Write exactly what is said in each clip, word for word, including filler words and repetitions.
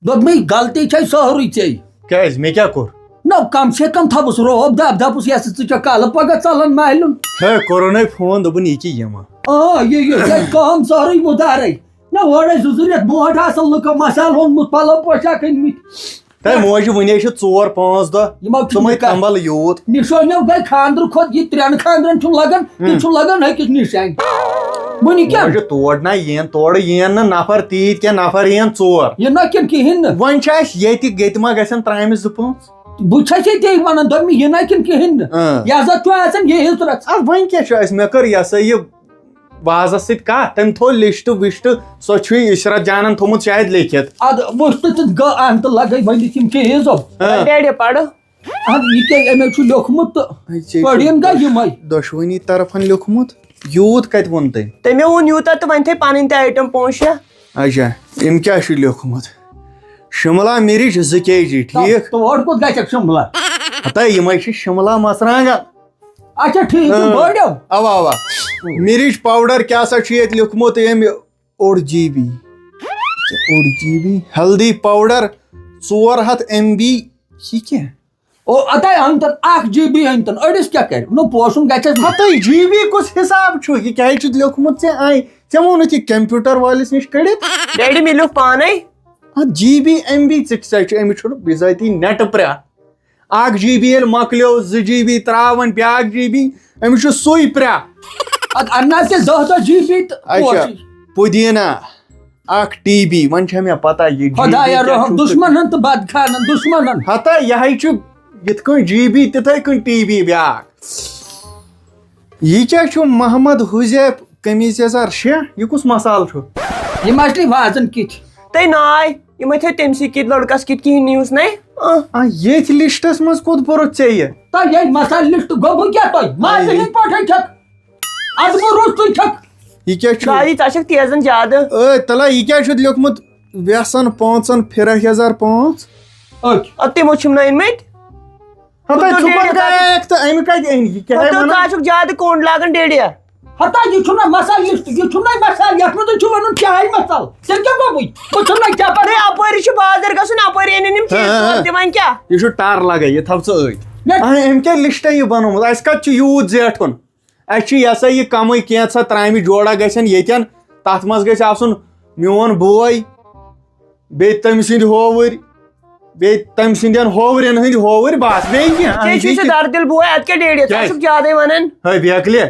دوٚپمَے، غلطی چھے سٲرٕے ژےٚ۔ کیٛازِ؟ مےٚ کیٛاہ کوٚر؟ نہ، کم سے کم تھاوُس رۄب دب، دپُس، یہِ ہسا ژٕ چھکھ کالہٕ پگاہ ژلان مالُن۔ ہے، کوٚرُن ہے فون، دوٚپُن، یہِ کہِ یِمہٕ۔ آ، یہِ، یہِ، یہِ کٲم سٲرٕے مُدارے۔ نہ، اورے زٕ زٕ رٮ۪تھ برونٛٹھ آسان لُکو مسالہٕ اوٚنمُت، پلو پوشاک أنمٕتۍ۔ تۄہہِ موجہِ وُنے چھِ ژور پانٛژھ دۄہ، یِمو چھِ ژٕ مَے نِکاح۔ تمبل یوٗت۔ نِشٲنیو گٔے خانٛدرٕ کھۄتہٕ، یہِ ترٛٮ۪ن خانٛدرن چھُم لگان، تہِ ہُم۔ چھُم لگان أکِس نِشانہِ۔ وۄنۍ کیٛاہ؟ موجہِ تور نہ یِن، تورٕ یِن نہٕ نفر تیٖتۍ کینٛہہ، نفر یِن ژور۔ یہِ نہ کِنہٕ کِہیٖنۍ نہٕ۔ وۄنۍ چھِ اَسہِ ییٚتہِ، ییٚتہِ ما گژھن ترامہِ زٕ پانٛژھ؟ بہٕ چھَسے ژےٚ وَنان، دوٚپمَے، یہِ نہ کِنہٕ کِہیٖنۍ نہٕ۔ اۭں۔ یہِ ہسا چھُ آسان یہِ عِترَت۔ اَدٕ وۄنۍ کیٛاہ چھُ اَسہِ؟ مےٚ کٔر یہِ ہسا یہِ وازس سۭتۍ کتھ، تٔمۍ تھوو لسٹ وسٹ، سۄ چھُے عشرت جانن تھومُت شاید لیکھِتھ۔ ادٕ وٕچھ تہٕ ژٕ گٔ-، اہن تہٕ لگے ؤنِتھ یِم چیٖز۔ ہاں۔ ڈیڈی پرٕ۔ اہن یہِ کیٛاہ، أمۍ چھُ لیوٚکھمُت تہٕ ہے، ژےٚ چھُ پٔرِن گٔے دۄش-، یِمے۔ دۄشوٕنی طرفن لیوٚکھمُت؟ یوٗت کتہِ ووٚن تٔمۍ؟ تٔمۍ ووٚن یوٗتاہ تہٕ وۄنۍ تھٲے پنٕنۍ تہِ آیٹم پانٛژھ شےٚ۔ اچھا، أمۍ کیٛاہ چھُ لیوٚکھمُت؟ شملہ مرچ زٕ کے جی، ٹھیٖک؟ تور کوٚت گژھکھ شملہ؟ ہتا یِمے چھِ شملہ مرژٕوانٛگن۔ اچھا، ٹھیٖک چھُ، اۭں۔ بٲڑِو۔ اوا، اوا۔ مرچ پاوڈر کیٛاہ سا چھُ ییٚتہِ لیوٚکھمُت أمۍ؟ اوٚڑ جی بی۔ اوٚڑ جی بی۔ ہلدی پاوڈر ژور ہتھ ایم بی۔ یہِ کیٛاہ؟ او، اتھے انتن اکھ جی بی انتن، أڑِس کیٛاہ کرِ؟ نو پوشُن گژھٮ۪س نہٕ۔ ہتٕے جی بی کُس حساب چھُ؟ یہِ کیٛازِ چھُتھ لیوٚکھمُت ژےٚ؟ آے، ژےٚ ووٚنُتھ یہِ کمپیوٹر وٲلِس نِش کٔڑِتھ؟ ڈیڈی، مےٚ لیوٚکھ پانے۔ اتھ جی بی ایم بی ژٕ کیٛاہ چھُ؟ أمِس چھُنہٕ بِذٲتی نیٹ پرٛا۔ اکھ جی بی ییٚلہِ مۄکلیو، زٕ جی بی ترٛاوان بیٛاکھ جی بی، أمِس چھُ سُے پرٛا۔ اد اَنناو تہِ دَہ دَہ جی بی تہٕ اچھا، پوشی۔ پُدیٖنہ، اکھ ٹی بی، وۄنۍ چھےٚ مےٚ پتہ یہِ جی بی خۄدایا کیٛاہ رحم، چھُ۔ دُشمنن تہٕ بدخانن، دُشمنن۔ ہتا یہِ ہَے چھُ یِتھ کٔنۍ جی بی تِتھَے کٔنۍ ٹی بی بیٛاکھ۔ یہِ کیٛاہ چھُ محمد حذیف قمیٖض یزار شےٚ؟ یہِ کُس مسالہٕ چھُ؟ یِم ٲسۍ نہٕ وازن کِتھۍ۔ تہٕ ناے، یِم ٲسۍ تٔمۍ سٕے کِتھۍ لڑکس کِتھۍ کِہیٖنۍ نِوٕس نے۔ آ۔ آ، ییٚتھۍ لسٹس منٛز کوٚت بوٚرُتھ ژےٚ یہِ؟ تہٕ ییٚلہِ مسالہٕ لسٹ گوٚو، بہٕ کیٛاہ تۄہہِ؟ مازٕ اَے۔ ہِنٛدۍ پٲٹھۍ چھکھ۔ اَدٕ بہٕ روٗز تُہۍ چھکھ۔ یہِ کیٛاہ چھُ؟ دادی، ژٕ چھکھ تیزن زیادٕ۔ اے، تلا، یہِ کیٛاہ چھُتھ لیوٚکھمُت؟ ویسن پانٛژن پھرہ یزار پانٛژھ۔ أکۍ۔ اَدٕ تِمو چھِم نہٕ أنۍ مٕتۍ۔ ہتا، تُہۍ ژٕ ڈیڈی پتہٕ تۄہہِ گٔیکھ تہٕ أمۍ کتہِ أنۍ؟ یہِ کیٛاہ ہتو وَنان؟ ژٕ آسُکھ زیادٕ کوٚنٛڈ لاگان ڈیڈیا۔ ہتا، یہِ چھُنہ مسالہٕ، یہِ، یہِ چھُنہ مسالہٕ، یتھ منٛز چھُ ونُن چاے مسالہٕ۔ تیٚلہِ کیٛاہ گوٚو بٕے؟ بہٕ چھُم نہ کیٛاہ پتہ۔ ہے، اپٲری چھُ بازر گژھُن، اپٲری أنِن یِم چیٖز ہاں، ہاں۔ سورُے، تہِ وۄنۍ کیٛاہ؟ یہِ چھُ ٹر لگان، یہِ تھاو ژٕ أتھۍ۔ مےٚ اہن، أمۍ کیٛاہ لسٹے یہِ بنومُت؟ اَسہِ کتہِ چھُ یوٗت زیٹھُن؟ اَسہِ چھُ یہِ ہسا یہِ کمٕے، کینٛژھا ترامہِ جوڑا گژھن ییٚتٮ۪ن، تتھ منٛز گژھِ آسُن میون بوے، بیٚیہِ تٔمۍ سٕنٛدۍ ہووٕرۍ، بیٚیہِ تٔمۍ سٕنٛدٮ۪ن ہوورٮ۪ن ہٕنٛدۍ ہووٕرۍ، بس، بیٚیہِ کینٛہہ؟ اہن، ژےٚ چھُے بیٚیہِ سُہ کینٛہہ؟ دردِل بوے، اَتھ کیٛاہ ڈیڈی؟ ژٕ کیٛازِ؟ آسُکھ زیادَے وَنان۔ ہے، بیکلہِ،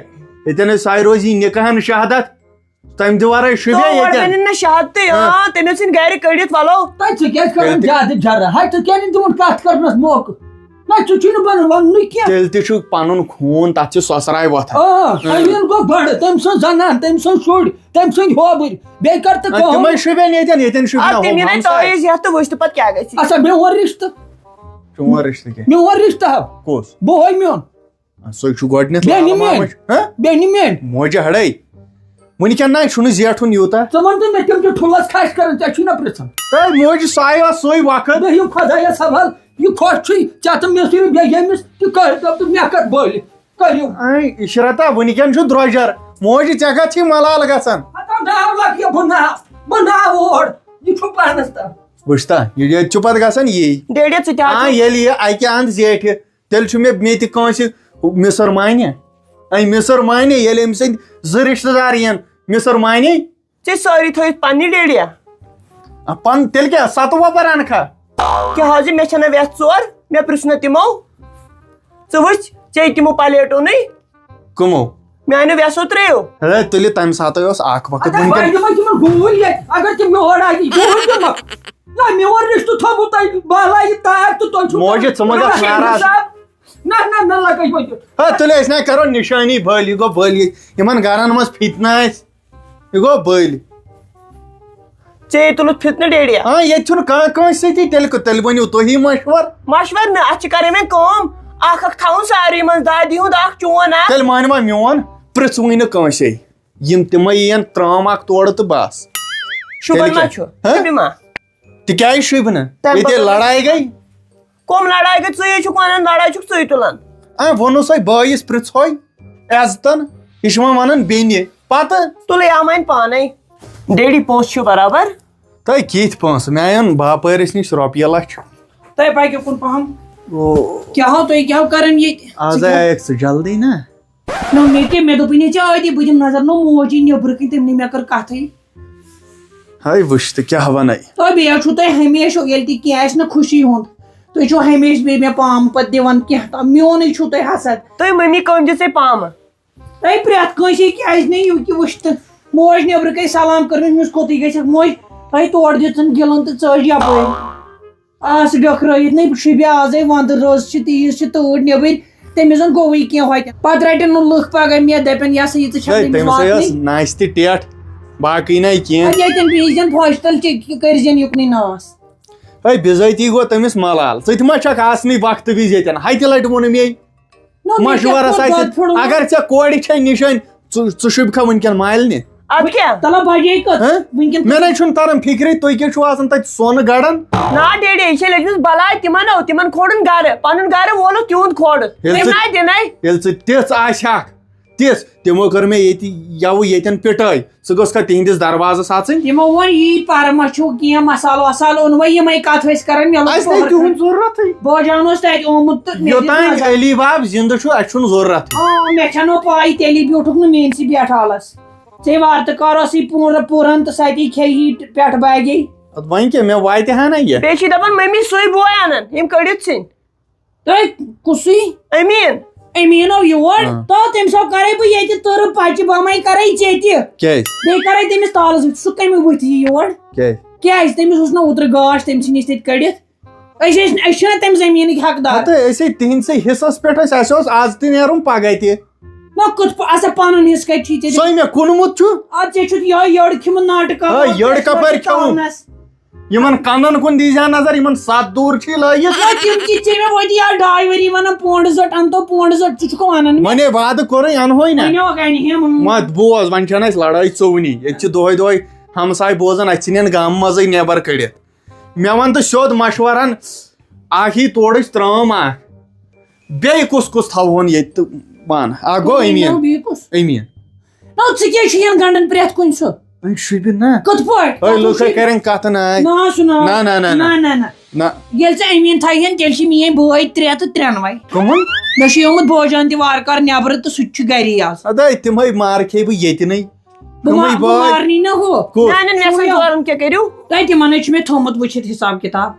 ییٚتٮ۪ن أسۍ سارِ روزی نِکاحَن شہادت، تَمہِ دِ وَرٲے شوٗبیا تور ییٚتٮ۪ن؟ بَنہِ نہٕ شہادتٕے، ہاں۔ آ، تٔمۍ اوس سٕنٛدۍ گَرِ کٔڑِتھ وَلو۔ تۄہہِ ژٕ کیٛازِ کَران تیٚلہِ تہِ زیادٕ جرٕ؟ ہے، ژٕ کیٛازِ نہٕ دِوان کَتھ کَرنَس موقعہٕ؟ نہ، ژٕ چھُے نہٕ بَنان وَننُے کینٛہہ۔ تیٚلہِ تہِ چھُ پَنُن خوٗن، تَتھ چھِ سۄسراے وۄتھان۔ آ، اۭں۔ أمیٖن گوٚو بَڑٕ، تٔمۍ سٕنٛز زَنان، تٔمۍ سٕنٛز شُرۍ، تٔمۍ سٕنٛدۍ ہوبٕرۍ، بیٚیہِ کر تہٕ آ، کٲم۔ تِمے شوٗبن ییٚتٮ۪ن، ییٚتٮ۪ن شوٗبہِ آ، نہ تِم ہُم یِنَے ہمساے۔ تٲویٖز ہٮ۪تھ تہٕ وٕچھ تہٕ پتہٕ کیٛاہ گژھِ۔ اچھا، میون رِشتہٕ۔ چون رِشتہٕ کیٛاہ؟ میون رِشتہٕ ہا۔ کُس؟ بہٕ ہاے میون۔ آ، سُے چھُ گۄڈٕنٮ۪تھ بیٚنہِ لالہٕ میٲنۍ۔ مامٕچ۔ ہہ؟ بیٚنہِ میٲنۍ۔ موجہِ ہڑے۔ وٕنہِ کیٛاہ نہ، چھُنہٕ زیٹھُن یوٗتاہ۔ ژٕ وَن تہٕ مےٚ، تِم چھِ ٹھُلَس کھَش کران، ژےٚ چھُے نہ پرٛژھان۔ ہے، موجہِ سُہ آیوا سُے وقت؟ بِہِو خۄدایَس حوال، یہِ خۄش چھُے، ژےٚ تہٕ مےٚ سۭتۍ بیٚیہِ ییٚمِس تہِ کٔرۍ تو تہٕ مےٚ کَتھ بٔلۍ۔ کٔرِو۔ اے عشرتا، وٕنکٮ۪ن چھُ درٛۄجر۔ موجہِ، ژےٚ کتھ چھِ ملال گژھان؟ ہتا ناو لگہِ بہٕ ناو، بہٕ ناو اور۔ یہِ چھُ پانس تام۔ وٕچھتا، یہِ ییٚتہِ چھُ پتہٕ گژھان یی۔ ڈیڈی، ژٕ تہِ آ، آسُکھ۔ ییٚلہِ یہِ اکہِ اندٕ زیٹھِ، تیٚلہِ چھُ مےٚ، مےٚ تہِ کٲنٛسہِ مِسٕر مانہِ۔ اے مِسٕر مانہِ، ییٚلہِ أمۍ سٕنٛدۍ زٕ رشتہٕ دار یِن مِسٕر مانہِ۔ ژےٚ سٲری تھٲوِتھ پننہِ ڈیڈیا؟ آ، پن-، تیٚلہِ کیٛاہ، ستوُہ وۄپر انکھا؟ کیٛاہ حظ، مےٚ چھَنہ وٮ۪تھ ژور، مےٚ پرٛژھ نہٕ تِمو۔ ژٕ وٕچھ، ژےٚ تِمو پلیٹو نٕے۔ کٕمو؟ میٛانیو وٮ۪سو ترٛیٚیو۔ ہے، تُلہِ تَمہِ ساتَے اوس اکھ وقت، اَدٕ وٕنکٮ۪ن وۄنۍ دِمَے تِمَن گوٗلۍ ییٚتہِ، اگر تِم یور آیہِ، گوٗلۍ دِمَکھ۔ نہ، میون رِشتہٕ تھوٚومُت تۄہہِ بالایہِ تار تہٕ تۄہہِ چھُو موجہِ، ژٕ مہ گژھ ناراض۔ حساب۔ نہ، نہ، نہ، لگٲے وۄنۍ۔ ہے، تُلہِ أسۍ نہ کرو نِشٲنی بٔلۍ، یہِ گوٚو بٔلۍ۔ یِمن گرن منٛز فِتنہٕ آسہِ۔ یہِ گوٚو بٔلۍ۔ ژےٚ ییٚتہِ تُلُتھ فِتنہٕ ڈیڈیا؟ آ، ییٚتہِ چھُنہٕ کانٛہہ کٲنٛسہِ سۭتی، تیٚلہِ، تیٚلہِ ؤنِو تُہی مشور۔ مشور نہٕ، اَتھ چھِ کَرٕنۍ وۄنۍ کٲم، اَکھ اَکھ تھاوُن ساروٕے منٛز، دادی ہُنٛد اَکھ، چون اَکھ۔ تیٚلہِ مٲنۍ وۄنۍ میون، پرٛژھوٕے نہٕ کٲنٛسے۔ یِم تِمے یِن ترٛام اَکھ تورٕ تہٕ بس۔ شُبہن تیٚلہِ ما کیٛاہ؟ چھُ؟ ہہ؟ شُبہِ ما؟ تہِ کیٛازِ شُبہِ نہٕ؟ تَمہِ ییٚتہِ پَتہٕ لڑایہِ گٔے۔ کۄم لڑایہِ گٔے؟ ژٕے چھُکھ وَنان، لڑایہِ چھُکھ ژٕے تُلان۔ آ، ووٚنُس ہے بٲیِس پرٛژھوے عزتن، یہِ چھُ وۄنۍ وَنان بیٚنہِ۔ پَتہٕ؟ تُلٕے آو وۄنۍ پانَے۔ ڈیڈی پونٛسہٕ چھُ برابر؟ تۄہہِ کِتھۍ پونٛسہٕ؟ مےٚ اَن باپٲرِس نِش رۄپیہِ لَچھ۔ تۄہہِ پَکہِ اُکُن پَہَم۔ او۔ کیٛاہ ہو تُہۍ کیٛاہ ہو کَران ییٚتہِ؟ آز ژٕ کیٛاہ؟ آیَکھ ژٕ جلدی نا؟ نہ، مےٚ کیٛاہ، مےٚ دوٚپُے نہ ژےٚ عٲدی، بہٕ دِمہٕ نظر، نہ موج یی نیٚبرٕ کِنۍ، تٔمۍ نہٕ مےٚ کٔر کَتھٕے۔ ہاے وٕچھ تہٕ کیٛاہ وَنَے۔ تہٕ بیٚیہِ حظ چھُو تۄہہِ ہمیشہِ ییٚلہِ تہِ کینٛہہ آسہِ نہ خوشی ہُنٛد، تُہۍ چھِو ہمیشہِ بیٚیہِ مےٚ پامہٕ پَتہٕ دِوان کینٛہہ تام، میونٕے چھُو تۄہہِ حسد۔ تۄہہِ مٔمی کٲم دِژے پامہٕ؟ تۄہہِ پرٛٮ۪تھ کٲنٛسہِ کیٛازِ نہٕ یُتھ کہِ وٕچھ تہٕ موج نیٚبرٕ کَنہِ سلام کٔرمٕژ، أمِس کوٚتٕے گژھِ موج، تۄہہِ تورٕ دِژٕن گِلَن تہٕ ژٔج یَپٲرۍ۔ آس ڈٔکھرٲیِتھ نَے شِبہِ آزَے وَندٕ رٲژ چھِ، تیٖژ چھِ تۭر نیٚبٕرۍ، تٔمِس زَن گوٚوٕے کینٛہہ ہوتہِ۔ پَتہٕ رَٹن نہٕ لُکھ پَگاہ مےٚ، دَپن، "یہِ ہسا یہِ ژٕ چھَکھ ہے، نہٕ أمِس تٔمِس ہے ٲس واتنٕے۔" ناشتہِ ٹٮ۪ٹھ، باقٕے نَے کینٛہہ۔ اَدٕ ییٚتٮ۪ن بیٚیہِ زَن فٲصلہٕ چھِ، کٔرۍ زٮ۪ن یُکنُے ناس۔ ہے، بِزٲتی گوٚو تٔمِس ملال۔ ژٕ تہِ ما چھَکھ آسنٕے وقتہٕ وِزِ ییٚتٮ۪ن؟ ہَتہِ لَٹہِ ووٚن مےٚ۔ نہ، مےٚ مشورس کیٛاہ کوٚر آسہِ، دۄد پھیوٚرمُت؟ اگر ژےٚ کورِ چھے نِشٲنۍ، ژٕ، ژٕ شوٗبکھا وٕنکٮ۪ن مالنہِ؟ اَدٕ کیٛاہ؟ تَلہ بجے کٔژ؟ ہہ؟ وٕنکٮ۪ن مےٚ نَے چھُنہٕ تران فِکرے، تُہۍ کیٛاہ چھِو آسان تَتہِ سۄنہٕ گڑان؟ نا ڈیڈی، یہِ چھےٚ لٔجمٕژ بلاے تِمن، او، تِمن کھولُن گرٕ، پنُن گرٕ وولُکھ تِہُنٛد کھولُن۔ ییٚلہِ تِم ژٕ، نَے دِنَے۔ ییٚلہِ ژٕ تِژھ آسہِ ہکھ، تِژھ، تِمو کٔر مےٚ ییٚتہِ یَوٕ ییٚتٮ۪ن پِٹٲے۔ ژٕ گوٚژھ کھا تِہنٛدِس دروازس اژٕنۍ؟ یِمو ووٚن، یی پَرٕ ما چھُو کینٛہہ، مسالہٕ وسالہٕ اوٚنوَے، یِمَے کَتھ ٲسۍ کران، مےٚ لوٚگ اَسہِ نَے پوہر تِہُنٛد کھنٛڈ۔ ضروٗرتھٕے۔ بوجان اوس تَتہِ آمُت تہٕ مےٚ دیُت یوٚتام نظر۔ علی باب زِندٕ چھُ، اَسہِ چھُنہٕ ضروٗرتھٕے۔ آ، مےٚ چھَنہٕ پَے، تیٚلی بیوٗٹھُکھ نہٕ میٛٲنسٕے بیٹھالَس۔ ژے وارٕ تہٕ کارَسٕے پوٗرٕ پوٗرَن تہٕ سَتی کھیٚیہِ پٮ۪ٹھ باگے۔ اَدٕ وۄنۍ کیٛاہ، مےٚ واتہِ ہا نہ یہِ۔ بیٚیہِ چھِ دَپان، مٔمی سُے بوے اَنَن، یِم کٔڑِتھ ژھٕنۍ۔ تُہۍ کُسٕے؟ أمیٖن۔ أمیٖن آو یور۔ آ۔ تو تٔمِس آو کرے بہٕ ییٚتہِ تٕرٕ پچہِ بمے کرے ژےٚ تہِ۔ کیٛازِ؟ بیٚیہِ کرے تٔمِس تالس سۭتۍ۔ سُہ کمہِ بُتھِ یہِ یور؟ کیٛازِ؟ کیٛازِ؟ تٔمِس اوس نہ اوترٕ گاش تٔمۍ سٕنٛدِ نِش تَتہِ کٔڑِتھ۔ أسۍ ٲسۍ، أسۍ چھِنہ تٔمۍ زٔمیٖنٕکۍ حقدار۔ ہتہٕ أسے تِہنٛدسٕے حصس پٮ۪ٹھ ٲسۍ، اَسہِ اوس آز تہِ نیرُن پگاہ تہِ۔ نہ کُتھ پٲ-، اَسا پنُن حصہٕ کتہِ چھُے ژےٚ؟ سُے مےٚ کُنمُت چھُ۔ اَدٕ ژےٚ چھُتھ یِہوٚے یٔڑ کھیوٚمُت ناٹہٕ کباب۔ ہے، یٔڑ کپٲرۍ کھیوٚمُت؟ تاونس۔ یِمن کندن کُن دیٖزِ ہا نظر، یِمن ستھ دوٗر چھِ لٲگِتھ۔ ہے، تِم کِتھ ژےٚ مےٚ وٲتۍ یار ڈاے ؤری ونان پونڈٕ زٔٹ اَنتو، پونڈٕ زٔٹ، ژٕ چھُکھ ونان مےٚ۔ ونے وعدٕ کوٚرُے، انہوے نہ۔ ونیو گنہِ ہیم۔ وۄنۍ بوز، وۄنۍ چھنہٕ اَسہِ لڑٲے ژوٚونی۔ ییٚتہِ چھِ دۄہے دۄہے ہمساے بوزان، اَسہِ ژھٕنن گامہٕ منٛزٕے نٮ۪بر کٔڑِتھ۔ مےٚ وَن تہٕ سیوٚد مشورن، اکھ یی تورٕچ ترٲم اکھ، بیٚیہِ کُس کُس تھاوہون ییٚتہِ تہٕ پانہٕ؟ اکھ گوٚو أمیٖن۔ بیٚیہِ کُس؟ أمیٖن۔ نو، ژٕ کیٛازِ چھُ یَن گنڈان پرٛٮ۪تھ کُنہِ سُہ؟ أمۍ شوٗبہِ نا۔ کِتھ پٲٹھۍ؟ أے، کَتھ لُکھ شوٗبہِ؟ کَرن کَتھٕ ناے۔ نہ، سُہ نہ۔ نہ، نہ، نہ، نہ۔ نہ، نہ، نہ۔ نہ۔ ییٚلہِ ژٕ أمیٖن تھایہِ ہن، تیٚلہِ چھِ میٛٲنۍ بٲے ترٛےٚ تہٕ ترٛٮ۪نوَے۔ کٕمَن؟ مےٚ چھُ یومُت بوجان تہِ وارٕ کارٕ نٮ۪برٕ تہٕ سُہ تہِ چھُ گَری آز۔ اَدٕ تِمَے مار کھیٚیہِ بہٕ ییٚتہِ نٕے۔ بہٕ تِمَے ما-، بہٕ بٲے۔ مارنی نہ ہُہ۔ کُس؟ نہ، نہ، مےٚ سُے سا یورٕ۔ ژورَن کیٛاہ کٔرِو؟ تۄہہِ تِمَن ہے چھُ مےٚ تھوٚمُت وٕچھِتھ حِساب کِتاب۔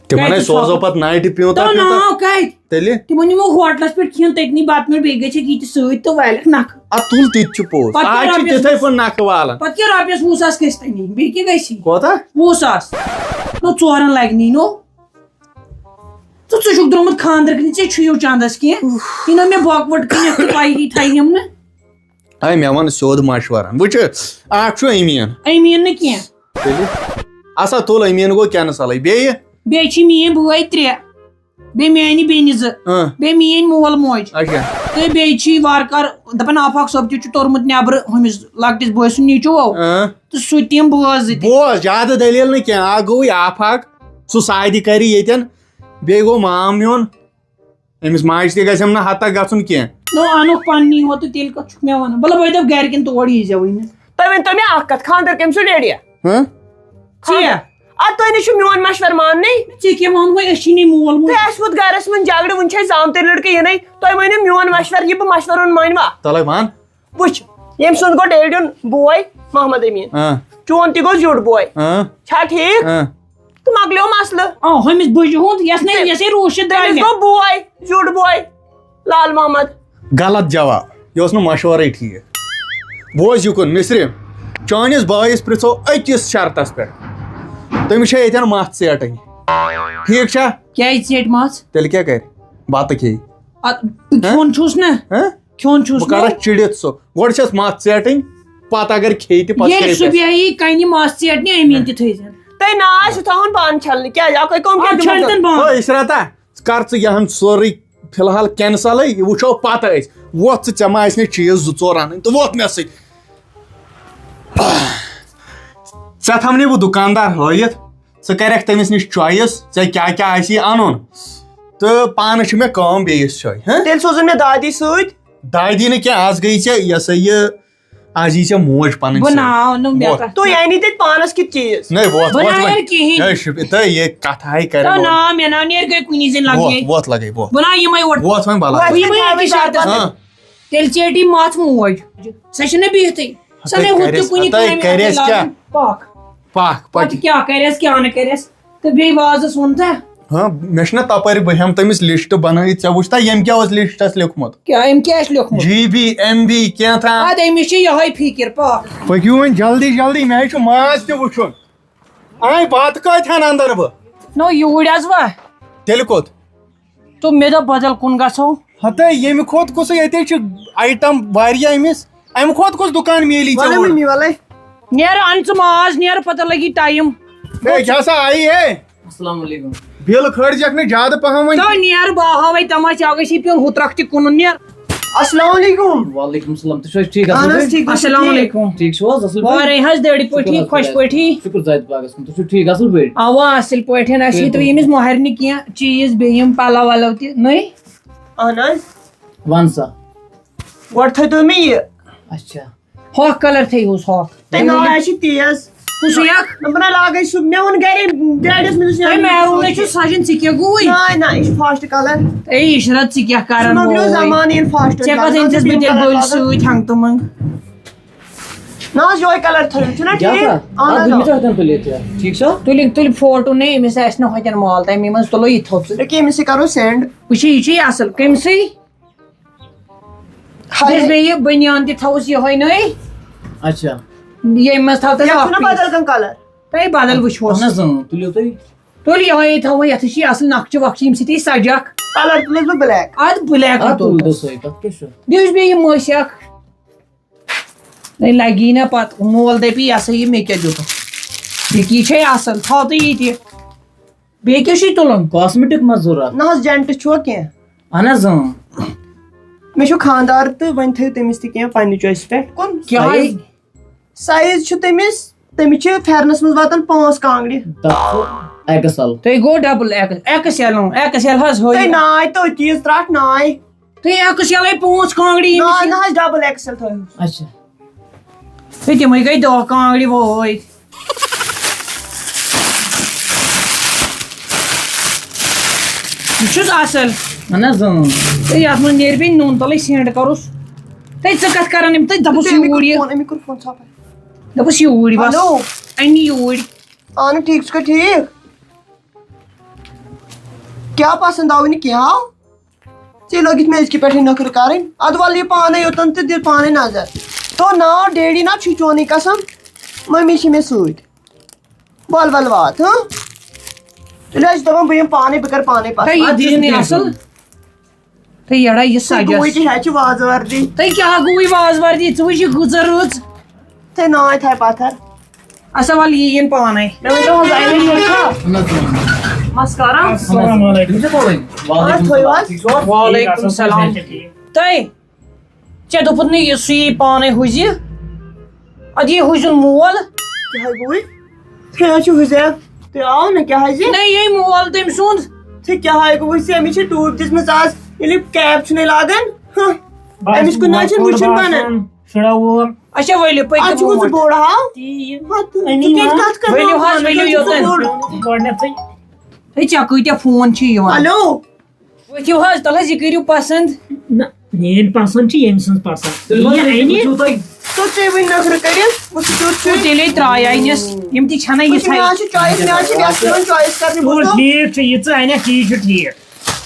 تِمن کتہِ ہے سوزو چھُ؟ پتہٕ نایٹہِ پیوٗنٛتہ تو پیوٗنٛتہ۔ ناو کتہِ؟ تیٚلہِ؟ تِمن نِمو ہوٹلس پٮ۪ٹھ کھٮ۪ن، تٔتنی بتہٕ میوٚٹھ، بیٚیہِ گٔژھِکھ یہِ تہِ سۭتۍ تہٕ والٮ۪کھ نکھٕ۔ اتھ تُل تہِ تہِ چھُ پوٚز۔ پتہٕ کیٛاہ آز چھِ رۄپیس تِتھے وُہ-، پٲٹھۍ نکھٕ والان۔ پتہٕ کیٛاہ رۄپیس وُہ ساس کٔژِ تانۍ یی؟ بیٚیہِ کیٛاہ گژھی؟ کوتاہ؟ وُہ ساس۔ نو ژورن لگہِ نی نو۔ ژٕ، ژٕ چھُکھ درٛامُت خانٛدرٕ کِنۍ، ژےٚ چھُے یو چندس کینٛہہ۔ یہِ نہ مےٚ بۄکہٕ وۄٹہٕ کٕنِتھ تہٕ تۄہہِ تھایہِ یِم نہٕ۔ ہے، مےٚ وَن سیوٚد مشورٕ۔ وٕچھ، اکھ چھُ أمیٖن۔ أمیٖن نہٕ کینٛہہ۔ تیٚلہِ؟ اَسا تُل، أمیٖن گوٚو کینسلٕے۔ بیٚیہِ؟ بیٚیہِ چھِ میٛٲنۍ بٲے ترٛےٚ۔ بیٚیہِ میٛانہِ بیٚنہِ زٕ۔ اۭں۔ بیٚیہِ میٛٲنۍ مول موج۔ اچھا۔ تہٕ بیٚیہِ چھِ وارٕ کارٕ دَپان آفاق صٲب تہِ چھُ توٚرمُت نٮ۪برٕ ہُمِس لۄکٹِس بٲے سُنٛد نیٚچوٗ۔ اۭں۔ تہٕ سُہ تہِ یِم بٲژ زٕ تہِ۔ بوز، زیادٕ دٔلیٖل نہٕ کینٛہہ۔ اکھ گوٚوُے آفاق، سُہ سادِ کرِ ییٚتٮ۪ن۔ بیٚیہِ گوٚو مام میون۔ أمِس ماجہِ تہِ گژھٮ۪م نہٕ ہتک گژھُن کینٛہہ۔ نو، انُکھ پننی یوت تہٕ تیٚلہِ کتھ چھُکھ مےٚ ونان؟ مطلب، وۄنۍ دَپ گرِکٮ۪ن تور ییٖزیو وۄنۍ نہٕ۔ تُہۍ ؤنۍ تو مےٚ اکھ کتھ، خانٛدر کٔمۍ سُنٛد ڈیڈیا؟ ہہ؟ ژےٚ؟ ادٕ تُہۍ نہٕ چھُو میون مشورٕ ماننٕے۔ ژےٚ کیٛاہ ووٚنوٕ؟ أسۍ چھِ نہٕ مول موج۔ تۄہہِ آسِوٕ گرس منٛز جھگڑٕ، وُنہِ چھِ أسۍ زامتٕرۍ لڑکہٕ یِنَے، تۄہہِ ؤنِو میون مشورٕ، یہِ بہٕ مشورٕ وَنہٕ مانوا؟ تَلے وَن۔ وٕچھ، ییٚمۍ سُنٛد گوٚو ڈیڈیُن بوے محمد أمیٖن، ہاں۔ چون تہِ گوٚو زیُٹھ بوے۔ ہاں۔ چھا ٹھیٖک؟ ہاں۔ تہٕ مۄکلیو مسلہٕ۔ آ، ہُمِس بٕجہِ ہُنٛد، یَس نَے، تٔمِس یَس ہے روٗشِد درٛاے تٔمِس مےٚ۔ گوٚو بوے، زیُٹھ بوے، لال محمد۔ غلط جواب۔ یہِ اوس نہٕ مشورَے ٹھیٖک۔ بوز یُکُن، مِصرِ، چٲنِس بٲیِس پرٛژھو أکِس شرطَس پٮ۪ٹھ۔ تٔمِس چھےٚ ییٚتٮ۪ن مَژھ ژیٹٕنۍ۔ ٹھیٖک چھا؟ کیٛازِ ژیٹہِ مَژھ؟ تیٚلہِ کیٛاہ کَرِ؟ بَتہٕ کھیٚیہِ۔ اَدٕ بہٕ ہہ؟ کھیوٚن چھُس نہ۔ ہہ؟ کھیوٚن چھُس بہٕ نہ۔ کَڑَس چِڑِتھ سُہ۔ گۄڈٕ چھَس مَژھ ژیٹٕنۍ، پَتہٕ اگر کھیٚیہِ تہِ، پَتہٕ ییٚلہِ کَرِ سُہ تَس۔ بیٚہہِ کَنہِ مَژھ ژیٹنہِ، أمیٖن تہِ تھٲیزٮ۪ن۔ تۄہہِ نہ آسہِ تھاوُن پانہٕ چھَلنہٕ۔ کیٛازِ؟ اَکھ ہے کٲم آ، کیٛاہ دِمو چھَلتن تۄہہِ؟ پانہٕ۔ ہو، عشرتا، ژٕ کَر ژٕ یہِ ہن سورُے فی الحال کینسلٕے، یہِ وٕچھو پَتہٕ أسۍ۔ وۄتھ ژٕ، ژےٚ ما آسہِ نہٕ چیٖز زٕ ژور اَنٕنۍ، تہٕ وۄتھ مےٚ سۭتۍ۔ ژےٚ تھاونٕے بہٕ دُکاندار ہٲیِتھ، ژٕ کَرٮ۪کھ تٔمِس نِش choice، ژےٚ کیٛاہ کیٛاہ آسی اَنُن، تہٕ پانہٕ چھِ مےٚ کٲم بیٚیِس جایہِ، ہہ؟ تیٚلہِ سوزُن مےٚ دادی سۭتۍ۔ دادی نہٕ کینٛہہ، آز گٔیی ژےٚ یہِ ہسا یہِ آز یی ژےٚ موج پنٕنۍ بہٕ سۭتۍ۔ ناو نہٕ مےٚ وۄتھ۔ کتھ۔ تُہۍ أنِو تیٚلہِ پانس کِتھ چیٖز؟ نَے، وۄتھ، بہٕ وۄتھ ناو وۄنۍ۔ یَر کِہیٖنۍ۔ ہے، شُپ-، تہٕ یہِ کتھا ہے کرِ تہٕ وۄتھ۔ ناو مےٚ ناو نیر گٔے کُنی زٔنۍ لگہٕ وۄتھ، یے۔ وۄتھ لگے، وۄتھ۔ بہٕ ناو یِمے اورٕ۔ وۄتھ وۄنۍ بلاے۔ بہٕ یِمے أکِس شرطس ہاں۔ پٮ۪ٹھ۔ تیٚلہِ ژیٹی متھ موج۔ سۄ چھنہٕ بِہتھٕے۔ سۄ ہتے نَے ہُتھ تہِ کرٮ۪س، کُنہِ ہتے کامہِ کرٮ۪س منٛز کیٛاہ؟ لاگان۔ پکھ۔ پکھ، پتہٕ پکھ۔ کیٛاہ کرٮ۪س، کیٛاہ نہٕ کرٮ۪س؟ تہٕ بیٚیہِ وازَس ووٚن تہ۔ ہاں، مےٚ چھُنہ تپٲرۍ، بہٕ ہٮ۪مہٕ تٔمِس لسٹ بنٲیِتھ، ژےٚ وٕچھ تہ ییٚمہِ کیٛاہ اوس لسٹس لیوٚکھمُت؟ کیٛاہ، أمۍ کیٛاہ آسہِ لیوٚکھمُت؟ جی بی، ایم بی، کینٛہہ تام۔ اَدٕ أمِس چھِ یِہوٚے فِکِر، پکھ۔ پٔکِو وۄنۍ جلدی جلدی، مےٚ ہے چھُ ماز تہِ وٕچھُن۔ اَے بتہٕ کۭتۍ ہن اندن بہٕ؟ نو، یوٗرۍ حظ وا۔ تیٚلہِ کوٚت؟ تہٕ مےٚ دوٚپ بدل کُن گژھو۔ ہتے ییٚمہِ کھۄتہٕ کُس ییٚتہِ چھُ آیٹم واریاہ أمِس، اَمہِ کھۄتہٕ کُس دُکان میلی ژےٚ وَلے اورٕ؟ مٔمی، وَلے۔ نیر اَن ژٕ ماز، نیر پتہٕ لگی ٹایم۔ ہے، کیٛاہ سا آیی ہے؟ السلام علیکم۔ بِل کھٲلزٮ۪کھ نہٕ زیادٕ پہم وۄنۍ۔ تو نیر بہٕ ہاوے تماشہٕ، اَوے چھِ پیوٚن ہُتھ رکھ تہِ کُنُن نیر۔ السلام علیکم۔ وعلیکم السلام، تُہۍ چھِو حظ ٹھیٖک اَصٕل اہن حظ، پٲٹھۍ؟ ٹھیٖک، تُہۍ چھِو السلام ٹھیٖک؟ علیکم۔ ٹھیٖک چھِو حظ اَصٕل پٲٹھۍ؟ وارے حظ دٲڑِ پٲٹھی، شُکُر حظ خۄش خۄدایَس پٲٹھی۔ کُن۔ شُکُر ذاتِ پاکَس کُن، تُہۍ چھِو ٹھیٖک اَصٕل پٲٹھۍ؟ اَوا اَصٕل پٲٹھۍ، اَسہِ یہِ تُہۍ بِلکُل۔ ییٚمِس مۄہرنہِ کینٛہہ چیٖز بیٚیہِ یِم پَلَو وَلَو تہِ نٔے۔ اہن حظ۔ وَن سا۔ گۄڈٕ تھٲیتو مےٚ یہِ۔ اچھا۔ ہۄکھ کلر تھٲیہوس ہۄکھ۔ تۄہہِ ناو آسہِ تیز۔ کُس ہیٚکھ؟ نہ، بہٕ نہ لاگے سُہ۔ مےٚ ووٚن گرے، ڈیڈیس مےٚ دوٚپُس، تۄہہِ یہِ میروٗنٕے چھُ سجن، ژٕ کیٛاہ گوٚوُے؟ نہ، نہ، یہِ چھُ فاسٹ کلر۔ اے عشرت، ژٕ کیٛاہ کران سُہ مۄکلیو ووے؟ زمانہٕ یِن فاسٹ ژےٚ کتھ کلر۔ أنۍ تس بہٕ تیٚلہِ گٔلۍ سۭتۍ ہنٛگتہٕ منٛگ؟ نہ حظ، یہوے کلر تھٲیِو، چھُنہ کیٛاہ ٹھیٖک؟ تھا؟ اہن آ، حظ، بہٕ آ۔ مِٹھا ہُتٮ۪ن تُلِتھ یہِ۔ ٹھیٖک چھا؟ تُلِو، تُلِو فوٹو نے، أمِس آسہِ نہٕ ہۄتٮ۪ن مال، تَمی منٛز تُلو یہِ تھوٚپ ژٕ۔ ییٚکیٛاہ أمِس سۭتۍ کرو سینڈ۔ وٕچھ، یہِ چھُ یہِ اصل، کٔمۍ سٕے؟ ہاے۔ بیٚیہِ یہِ بٔنیان تہِ تھاوُس یِہوٚے نٔے۔ اچھا۔ ییٚمہِ منٛز تھاو تۄہہِ یَتھ اکھ چھُنہ piece۔ بدل کانٛہہ کلر؟ تۄہہِ بدل وٕچھوس۔ اہن حظ، اۭں، تُلِو تُہۍ۔ تُل یِہوٚے تھاوو، یَتھ چھِ یہِ اصل نقشہٕ وقشہٕ، ییٚمہِ سۭتۍ یہِ سجہِ اکھ۔ کلر تُلس بہٕ بلیک۔ اَدٕ بلیک اَدٕ تُل تُل۔ دو سُے، تَتھ کیٛاہ چھُ؟ بیٚیہِ وٕچھ بیٚیہِ یہِ مٔسۍ اکھ۔ نَے لگی نہ پتہٕ، مول دَپہِ، یہِ ہسا یہِ مےٚ کیٛاہ دیُتُکھ؟ یہِ کی چھے اصل، تھاو تہٕ یہِ تہِ۔ بیٚیہِ کیٛاہ چھُے تُلُن؟ کاسمیٹک ما ضوٚرتھ؟ نہ حظ، جنٹٕس چھُوا کینٛہہ؟ اہن حظ، اۭں۔ مےٚ چھُ خانٛدار تہٕ وۄنۍ تھٲیِو تٔمِس تہِ کینٛہہ پننہِ choice پٮ۪ٹھ۔ کُن؟ کیٛاہ حظ؟ سایز؟ سایز چھُ تٔمِس، تٔمِس چھِ پھٮ۪رنَس منٛز واتان پانٛژھ کانٛگرِ۔ دَپ ژٕ ایکٕس ایل۔ تُہۍ گوٚو ڈبل ایکٕس، ایکٕس ایل، اۭں، ایکٕس ایل حظ ہٲیِو۔ تُہۍ ناے تو چیٖز ترٛٹھ ناے۔ تُہۍ ایکٕس ایل ہے پانٛژھ کانٛگرِ ییٚمِس ناے چھِ۔ نہ حظ، ڈبل ایکٕس ایل تھٲیِو۔ اچھا۔ ہے، تِمَے گٔے دَہ کانٛگرِ وٲے۔ یہِ چھُس اَصٕل۔ اَہَن حظ، اۭں۔ ہے، یَتھ منٛز نیرِ بیٚیہِ نوٗن تَلٕے send کَرُس۔ ہے، ژٕ کَتھ کَران یِم تُہۍ دَپُس تُہۍ أمِس یوٗرۍ کوٚر یہِ۔ فون، أمِس کوٚر فون ژھۄپہٕ۔ دَپُس یوٗرۍ بَس۔ ہیلو۔ اَنہِ یوٗرۍ۔ اَہَن ٹھیٖک، ژٕ چھُکھا ٹھیٖک؟ کیٛاہ پَسنٛد آوُے نہٕ کینٛہہ؟ ژےٚ لٲگِتھ مےٚ أزکہِ پٮ۪ٹھٕے نٔخرٕ کَرٕنۍ۔ اَدٕ وَلہٕ یہِ پانَے یوٚتَن تہٕ دِ پانَے نظر۔ تو نا ڈیڈی نا چھُے چونُے قسم، مٔمی چھِ مےٚ سۭتۍ۔ وَل وَل وات، ہاں؟ تیٚلہِ حظ چھِ دَپان بہٕ یِمہٕ پانَے، بہٕ کَرٕ پانَے پَسنٛد۔ ہے، یہِ اَدٕ دِیِو چھُس نہٕ بِہِتھ۔ اَصٕل۔ تہٕ یَڑا یہِ ژٕ سَجَس۔ گوٚوُے تہِ ہیٚچھ وازٕ وردی۔ تہٕ کیٛاہ گوٚوُے وازٕ وردی؟ ژٕ وٕچھ یہِ گُزر رٕژ۔ تہٕ ناے تھاے پَتھر۔ اچھا، وَلہٕ یہِ یِن پانَے۔ مےٚ ؤنۍ تو حظ، اَمہِ نِش چھا؟ اہن حظ، اۭں۔ مسکارا۔ السلام علیکم۔ تِم چھِ تھاوٕنۍ۔ وعلیکم آ، تھٲیِو السلام۔ حظ۔ ٹھیٖک چھِو حظ؟ وعلیکم السلام۔ ٹھیٖک۔ تۄہہِ؟ ژےٚ دوٚپُتھ نہٕ یہِ سُہ یی پانَے ہُہ زِ؟ اَدٕ یہِ ہُہ زیُن مول۔ کیٛاہ گوٚوُے؟ کیٛاہ حظ چھُ حُزیف؟ تُہۍ آو نہٕ کیٛاہ حظ یہِ؟ نہ، یہِ مول تٔمۍ سُنٛد۔ ژےٚ کیٛاہ ہاے گوٚوُے ژےٚ؟ أمِس چھِ ٹوٗپۍ دِژمٕژ آز، ییٚلہِ کیپ چھُنَے لاگان۔ ہہ۔ بس أمِس کُن نہ حظ چھُنہٕ وۄتھ وٕچھُن باسان، بَنان۔ شُرا وول۔ اچھا، ؤلِو، پٔکِو اچھا، وۄنۍ برونٛٹھ۔ ژٕ بوڑ ہاو۔ تی یہِ۔ ہہ، تہٕ أنی ژٕ کیٛازِ ما؟ کَتھ کَران ؤلِو حظ، ژٕ ؤلِو ژٕ یوٚتَن۔ بوڑ۔ گۄڈٕنٮ۪تھٕے۔ ہے، ژےٚ کۭتیٛاہ فون چھِ یِوان؟ ہیلو۔ ؤتھِو حظ، تَلہٕ حظ، یہِ کٔرِو پَسنٛد۔ نہ، میٛٲنۍ پَسنٛد چھِ ییٚمۍ سٕنٛز پَسنٛد۔ تیٚلہِ ما یہِ تُہۍ اَنہِ۔ وٕچھِو تُہۍ۔ تہٕ تُہۍ وٕنۍ نٔخرٕ کٔرِتھ، وٕچھِو کیُتھ چھُ۔ ہُہ تیٚلے ترٛایہِ نَس، یِم تہِ چھَنہ وٕچھِو، یِتھَے۔ مےٚ حظ چھُ choice، مےٚ حظ چھِ یَتھ پٮ۪وان choice کَرنہِ، گوٚو بوٗزتھو؟ ٹھیٖک چھُ، یہِ ژٕ اَنَکھ، تی چھُ ٹھیٖک۔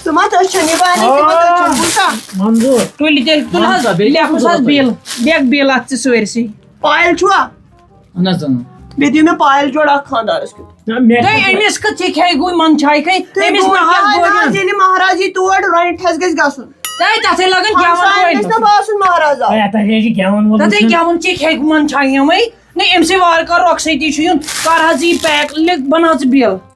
ژٕ ما تہٕ أسۍ چھَنہٕ یہِ بَنان، ژٕ ما تہٕ أسۍ چھَنہٕ، بوٗزتھا؟ منظوٗر۔ تُلہِ تیٚلہِ، تُل وَن حظ، سا، بیٚیہِ کیٛاہ لیکھُس حظ ضوٚرَتھ تۄہہِ؟ بِل، لیکھ بِل اَتھ ژٕ سٲرسٕے۔ پایِل چھُوا؟ اہن حظ، اۭں۔ بیٚیہِ دِیِو مےٚ پایِل جوڑا اَکھ خانٛدارَس کیُتھ۔ نہ، مےٚ تۄہہِ أمِس کِتھ چھِ کھیٚیہِ گوٚو منٛد چھایہِ کھیٚیہِ؟ تُہۍ أمِس گوٚو نہ حظ کیٛاہ گوٚو حظ، نہ۔ ییٚلہِ مہراز یی تور، رۄنہِ ٹھَس گژھِ گژھُن۔ تۄہہِ تَتھَے لَگان گٮ۪وَن ہمساین وٲلۍ۔ گژھِ نہ باسُن مہرازا۔ ہے، اَتھ ہَسا چھِ گٮ۪وَن وول تَتھَے وٕچھُن۔ گٮ۪وَن چھِ کھیٚیہِ منٛد چھایہِ یِمَے۔ نہ، أمۍ سٕے وارٕ کارٕ رۄخصتی چھُ یُن۔ کَر حظ یہِ pack، لیکھ بَناو ژٕ بِل۔